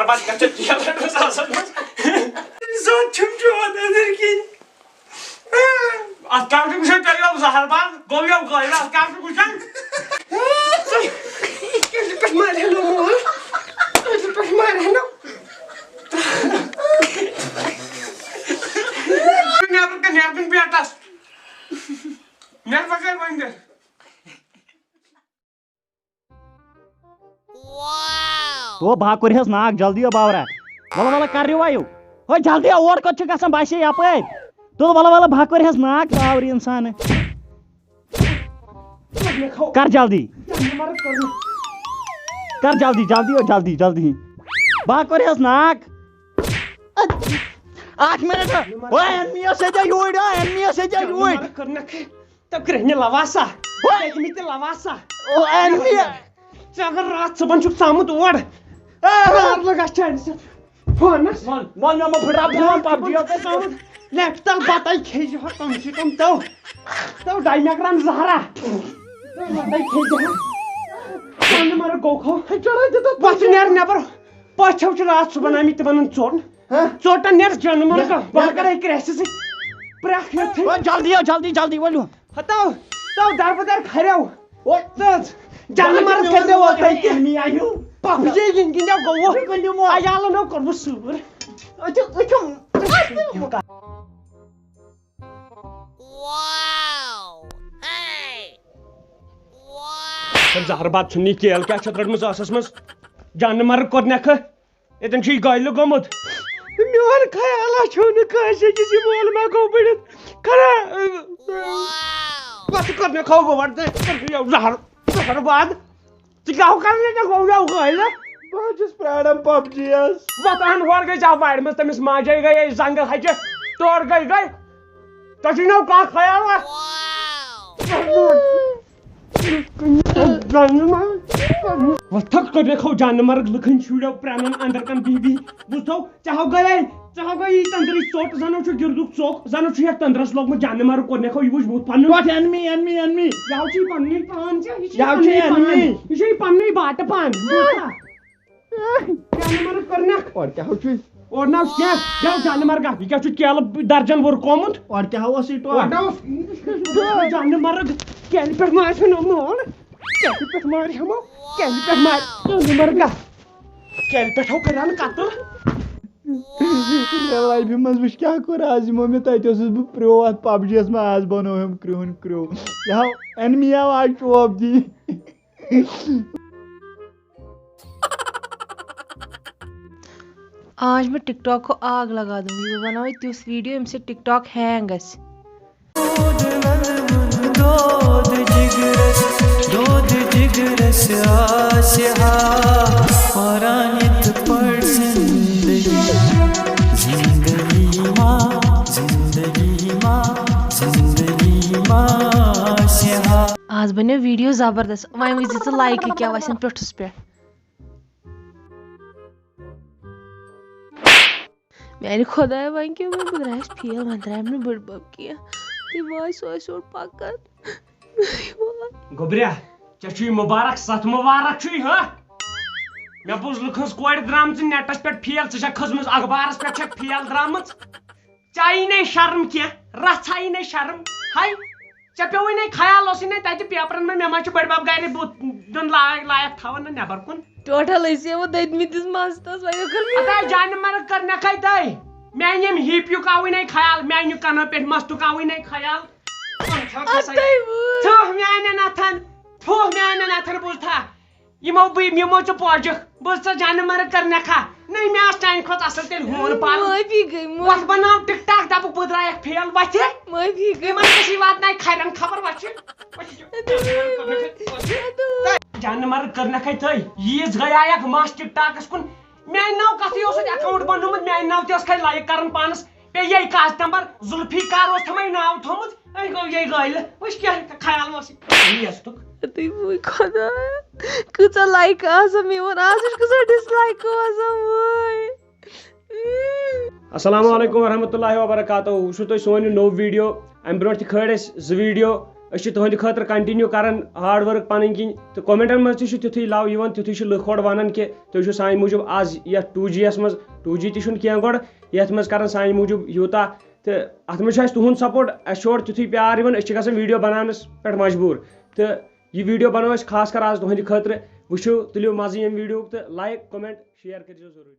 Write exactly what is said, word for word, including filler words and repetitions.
پتہٕ کتھ چھِ ٹیلرس آسان؟ زوٚد چھُم چون أنٛدٕرۍ کِنۍ۔ اتھ کیٛاہ چھُ وٕچھان؟ تۄہہِ یِم زہر بند گوٚو یِم گٲلۍ، اتھ کیٛاہ چھُ وٕچھان؟ کیٛازِ پٮ۪ٹھ مارِ ہٮ۪نو مول؟ کیٛازِ پٮ۪ٹھ مارِ ہٮ۪نو؟ نٮ۪بر کن، نٮ۪بر کن بیٹس۔ نٮ۪بر کن وۄنۍ۔ تو بہٕ ہا کوٚرہَس ناک، جلدی ہو باورا۔ وَلہٕ وَلہٕ کر رِوایِو۔ ہے جلدی ہو، اور کوٚت چھِ گژھان؟ بہٕ آسے یَپٲرۍ۔ تُل وَلہٕ وَلہٕ، بہٕ ہا کوٚرہَس ناک، باورٕ اِنسان۔ کر جلدی۔ کر جلدی، جلدی ہو، جلدی، جلدی۔ بہٕ ہا کوٚرہَس ناک۔ اکھ منٹ۔ او، اینمی یس ہے یوٗرۍ، او، اینمی یس ہے یوٗرۍ۔ تہٕ کرٛہنہِ لواسا۔ ہو۔ پٔتمہِ تہِ لواسا۔ او، اینمی۔ ژٕ اگر راتھ صُبحن چھُکھ ژامُت اور۔ آ۔ نار لگا چانہِ سۭتۍ فونس۔ وَن، وَن مےٚ مہ پھٕٹراو فون، پب جی یس۔ ژامُت لیفہِ تل بتاے کھیٚیہِ زِ ہا کم سے کم تو۔ تو ڈاے میکران زہرا۔ تو بتاے کھیٚیہِ زِ ہا۔ فون نمبر گوٚو کھو۔ ہے، چلو دِ تو وۄتھ ژٕ نیر نٮ۪بر۔ پٔژھیو چھِ راتھ صُبحن آمٕتۍ تِمن ہُنٛد ژوٚٹ۔ ہہ؟ ژوٚٹن نیر جانہٕ مَرٕ نہ، کانٛہہ۔ بہٕ نہ۔ کرے کرٛٮ۪سہِ سۭتۍ پرٛٮ۪کھ یَتھ۔ او، جلدی، او، جلدی، جلدی ؤلِو۔ ہتو، تو دربدر کھریو۔ او۔ تہٕ جانہٕ مَرٕ کٔرۍ مےٚ ووت تۄہہِ تہِ۔ اینمی آیو۔ پۄپھٕ جی گِنٛدۍ گِنٛدیو گوٚوُ۔ یہِ کٔنۍ دِمو۔ عیالن ہو کوٚرمُت سۭر۔ أچھو، أچھو۔ زہر باد چھُنہٕ یہِ کیل کیٛاہ چھَتھ رٔٹمٕژ ٲسَس منٛز؟ جانہٕ مَرٕ کوٚر نٮ۪کھٕ۔ ییٚتٮ۪ن چھُ یہِ گٲلِلہٕ گوٚمُت۔ میون خیال ہا چھُو نہٕ کٲنٛسہِ أکِس یہِ مول ما گوٚو بٔڑِتھ۔ خرا-، پتہٕ کوٚر مےٚ کھو بہٕ وَٹہٕ تہٕ یہِ زہر، زہر باد۔ ژٕ کیٛاہ ہو کران ییٚتٮ۪ن گوٚو یَو گٲلِلہٕ؟ بہٕ حظ چھُس پرٛاران پب جی یَس۔ وۄتھ اَہَن ہورٕ گٔے زَو وارِ منٛز، تٔمِس ماجے گٔیے زنٛگہٕ ہَچہِ، تورٕ گٔے گٔے۔ تۄہہِ چھُے نہٕ کانٛہہ خیال وۄتھ؟ وۄتھکھ کٔرِتھ ہو جانہٕ مرگ لُکن شُریو پرٛانن اندر کن بِہِتھ بِہِتھ۔ بوٗزتھو، ژےٚ ہو گٔیے، ژےٚ ہو گٔیی تندرٕچ ژوٚٹ، زنو چھُ گِردُک ژوٚک، زنو چھُ یتھ تندرس لوگمُت جانہٕ مرگ کوٚرنکھو، یہِ وٕچھ بہٕ پنُن۔ ٹوٹھ enemy، enemy، enemy۔ یہِ ہو چھُ یہِ پننُے پان ژےٚ، یہِ چھُ یہِ یہِ ہو چھُ پننُے پان۔ Enemy۔ یہِ چھُ یہِ پننُے باٹہٕ پان، بوٗزتھا؟ جانہٕ مرگ کوٚرنکھ۔ اورٕ کیٛاہ ہو چھُے؟ اورٕ نہ اوس کینٛہہ، بیٚہو جانہٕ مرگا، یہِ کیٛاہ چھُ کیلہٕ درجن ووٚر کومُت؟ اورٕ کیٛاہ ہو اوس یہِ ٹوٹھ؟ اورٕ نہ اوس جانہٕ مرگ، کیلہِ پٮ۪ٹھ ما آسہِ نہٕ مول؟ کیلہِ پٮ۪ٹھ مارِ ہٮ۪مو، کیلہِ پٮ۪ٹھ مارِ جانہٕ مرگا۔ کیلہِ پٮ۪ٹھ ہو کَرِ ہن قتل۔ مےٚ لایفہِ منٛز وٕچھ کیٛاہ کوٚر آز یِمو مےٚ، تَتہِ اوسُس بہٕ پرٛو اَتھ پب جی یَس منٛز، آز بنوو أمۍ کرٛہُن کرٛو۔ یہِ ہاو enemy آو آز چوب دِنہِ۔ آج میں ٹک ٹاک کو آگ لگا دوں گی، بہٕ بناوٕ تیُتھ ویڈیو ییٚمہِ سۭتۍ ٹک ٹاک ہینگ گژھِ۔ دود جگرس، دود جگرس آسہِ ہا، پران یِتھ پٲٹھۍ زندگی، زندگی ما، زندگی ما، زندگی ما آسہِ ہا۔ آز بنیو ویڈیو زبردست، وۄنۍ وٕچھ زِ ژٕ لایکہٕ کیٛاہ وسن پیوٚٹھُس پٮ۪ٹھ۔ میانہِ خۄدایہ، وۄنۍ کیٛاہ گوٚو؟ بہٕ درٛایس فیل، وۄنۍ درٛایم نہٕ بٔڈ بب کینٛہہ۔ تٔمۍ وٲے سۄ ٲسۍ یورٕ پکان۔ گوٚبریا، ژےٚ چھُے مُبارک، ستھ مُبارک چھُے، ہہ؟ مےٚ بوٗز لُکہٕ ہٕنٛز کورِ درٛامژٕ نیٹس پٮ۪ٹھ فیل، ژٕ چھکھ کھٔژمٕژ اخبارس پٮ۪ٹھ، چھکھ فیل درٛامٕژ۔ ژےٚ آیی نے شرم کینٛہہ، رژھ آیی نے شرم۔ ہاے، ژےٚ پیوٚوُے نے خیال اوسُے نے تتہِ پیپرن منٛز، مےٚ ما چھُ بٔڈۍ بب گرِ بُتھ دیُن لایق، لایق تھاوان نہٕ نٮ۪بر کُن۔ ٹوٹل ٲسۍ یِوان دٔدمٕتِس مستس، وۄنۍ کٔر مےٚ ادا جانہِ مرگ کٔر مےٚ کھے تۄہہِ۔ میانہِ ییٚمہِ ہیٖپیُک آوٕے نے خیال، میانہِ کنو پٮ۪ٹھ مستُک آوٕے نے خیال۔ اَدَے وٲے۔ تھوٚو میانٮ۪ن اتھن، تھوٚو میانٮ۪ن اتھن، بوٗزتھا؟ یِمو بہٕ، یِمو ژٕ پوجکھ، بہٕ ژٕ جانہٕ مرگ کٔرنکھا؟ نٔے، مےٚ آسہٕ چانہِ کھۄتہٕ اصل تیٚلہِ ہوٗن پل۔ معٲفی گٔے، معٲفی۔ وۄتھ بناو ٹک ٹاک، دپُکھ بہٕ درٛایکھ فیل، وۄتھِ۔ معٲفی گٔے۔ یِمن کٔشی واتنایہِ کھرٮ۪ن خبر، وۄتھِ۔ وۄتھِ۔ جانہٕ مرگ کٔرنکھے تٔے، ییٖژ گٔیایکھ مس ٹک ٹاکس کُن۔ میانہِ ناو کتھٕے اوسُتھ account بنومُت، میانہِ ناو تہِ ٲس کھے like کران پانس۔ پیٚیہِ یے کاغذ نمبر، ذوالفقار اوس تھوٚمُت ناو تھوٚمُت۔ أمۍ گوٚو یے گٲلۍ۔ وٕچھ کیٛاہ خیال اوس یہِ یَزتُک۔ تُہۍ وٕچھ خۄدایا، کۭژاہ لایکہٕ آسہٕ مےٚ یِوان، آز وٕچھ کۭژاہ ڈِس لایکہٕ آسہٕ وٲے۔ السلام علیکم ورحمۃ اللہ وبرکاتہ۔ وٕچھِو تُہۍ سون یہِ نوٚو ویٖڈیو۔ اَمہِ برونٛٹھ تہِ کھٲلۍ اَسہِ زٕ ویٖڈیو۔ أسۍ چھِ تُہنٛدِ خٲطرٕ continue کران hard work پنٕنۍ کِنۍ، تہٕ commentن منٛز تہِ چھُ تیُتھُے love یِوان، تیُتھُے چھِ لُکھ ہورٕ ونان کہِ تُہۍ چھِو سانہِ موٗجوٗب آز یتھ two G یس منٛز، two G تہِ چھُنہٕ کینٛہہ گۄڈٕ، یتھ منٛز کران سانہِ موٗجوٗب یوٗتاہ۔ تہٕ اتھ منٛز چھُ اسہِ تُہُنٛد support، اسہِ چھُ اورٕ تیُتھُے پیار یِوان، أسۍ چھِ گژھان video بناونس پٮ۪ٹھ مجبوٗر۔ تہٕ یہِ video بنوو أسۍ خاص کر آز تُہنٛدِ خٲطرٕ۔ وٕچھِو، تُلِو مزٕ ییٚمہِ videoہُک تہٕ like، comment، share کٔرۍزیو ضروٗری۔